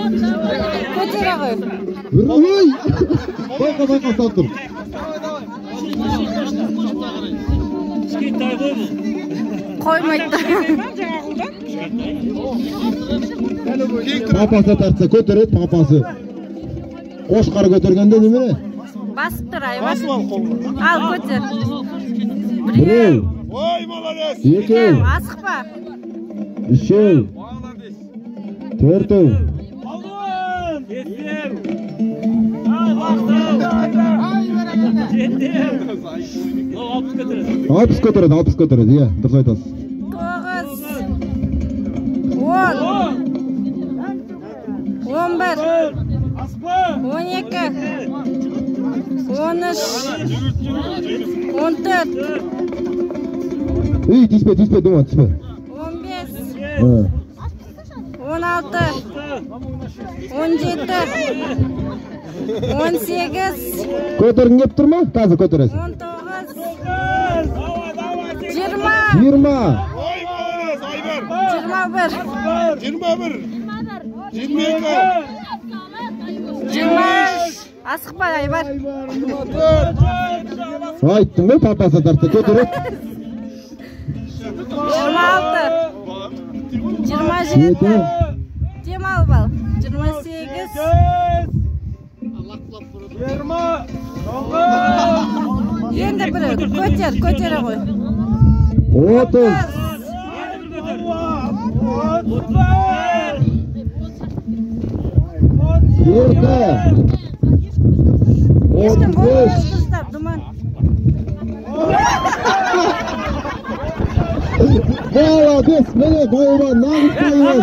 Көтере ғой. Ой! Байқа, байқа, ұстап тұр. Кішкентай ғой бұл. Қоймайды. Папасы тартса көтереді, папасы. Қошқар көтергенде немене? Басып тұр, Айбар. Басып ал қолыңа. Ал, көтер. Біреу. Ой, молодец. Екеу. Асықпа. Үшеу. Төртеу. Балуан! Бесеу. Ай, алтау. Жетеу. Мынау 60 көтереді. 60 көтереді, 60 көтереді, иә, дұрыс айтасыз. 9. 10. 11. 12. 13. 14. Ей, тиіспе, тиіспе, Думан, тиіспе. 15. Ы. 16. 17. 18. Көтергің келіп тұр ма? Қазір көтересің. 19. 20. 20. Ой, молодец, Айбар. 21. 21. 22. 23. Асықпа, Айбар. Айттым ғой, папасы тартса көтереді. 26. 27. Демалып ал. 28. 29. Енді бір көтер, көтере ғой. 30. 2. Ешкім 35. болмай ұстап, Думан. Молодец, міне балуан, нағыз балуан.